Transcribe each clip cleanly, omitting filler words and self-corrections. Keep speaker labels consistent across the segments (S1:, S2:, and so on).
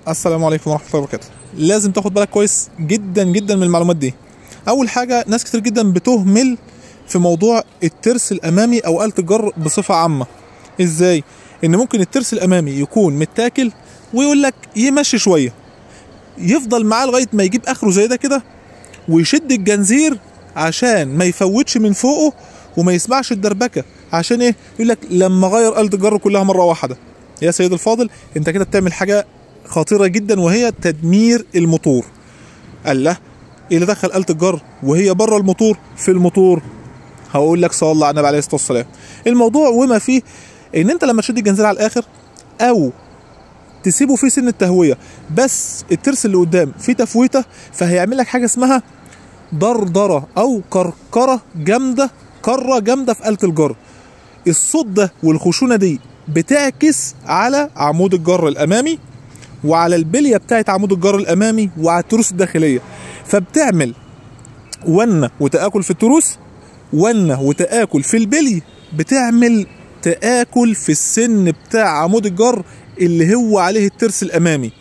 S1: السلام عليكم ورحمة الله وبركاته. لازم تاخد بالك كويس جدا جدا من المعلومات دي. اول حاجة، ناس كتير جدا بتهمل في موضوع الترس الامامي او آلة الجر بصفة عامة. ازاي؟ ان ممكن الترس الامامي يكون متاكل ويقول لك يمشي شوية، يفضل معاه لغاية ما يجيب اخره زي ده كده، ويشد الجنزير عشان ما يفوتش من فوقه وما يسمعش الدربكه. عشان ايه؟ يقول لك لما غير آلة الجر كلها مرة واحدة. يا سيد الفاضل، انت كده بتعمل حاجة خطيرة جدا، وهي تدمير الموتور. قال له ايه اللي دخل آلة الجر وهي بره الموتور في الموتور؟ هقول لك صلى على النبي عليه الصلاة والسلام. الموضوع وما فيه ان انت لما تشد الجنزير على الاخر او تسيبه في سن التهويه، بس الترس اللي قدام فيه تفويته، فهيعمل لك حاجة اسمها دردره او كركره جامدة، كره جامدة في آلة الجر. الصوت ده والخشونه دي بتعكس على عمود الجر الامامي وعلى البلية بتاعت عمود الجر الامامي وعلى التروس الداخلية، فبتعمل ونه وتآكل في التروس، ونه وتآكل في البلي، بتعمل تآكل في السن بتاع عمود الجر اللي هو عليه الترس الامامي.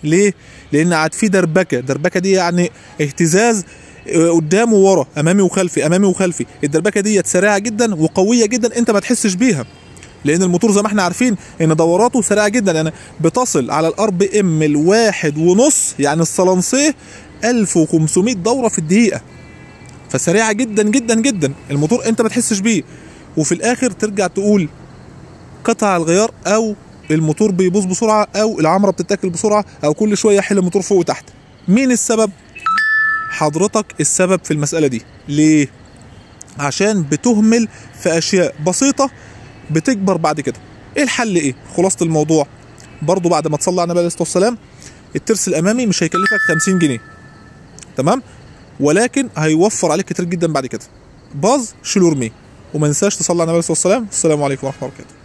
S1: ليه؟ لان عاد فيه دربكه، دربكه دي يعني اهتزاز قدام وورا، امامي وخلفي، امامي وخلفي. الدربكه دي سريعة جدا وقويه جدا، انت ما تحسش بيها، لان الموتور زي ما احنا عارفين ان دوراته سريعة جدا، يعني بتصل على ال RPM 1.5، يعني الصلنسيه 1500 دوره في الدقيقة، فسريعه جدا جدا جدا. الموتور انت ما تحسش بيه، وفي الاخر ترجع تقول قطع الغيار، او الموتور بيبوظ بسرعة، او العمرة بتتاكل بسرعة، او كل شوية يحل الموتور فوق وتحت. مين السبب؟ حضرتك السبب في المسالة دي. ليه؟ عشان بتهمل في اشياء بسيطة بتكبر بعد كده. ايه الحل؟ ايه خلاصه الموضوع؟ برضو بعد ما تصلي على النبي عليه الصلاة والسلام، الترس الامامي مش هيكلفك 50 جنيه، تمام؟ ولكن هيوفر عليك كتير جدا بعد كده. باظ شيله ارميه، وما ننساش تصلي على النبي عليه الصلاة والسلام. السلام عليكم ورحمة الله وبركاته.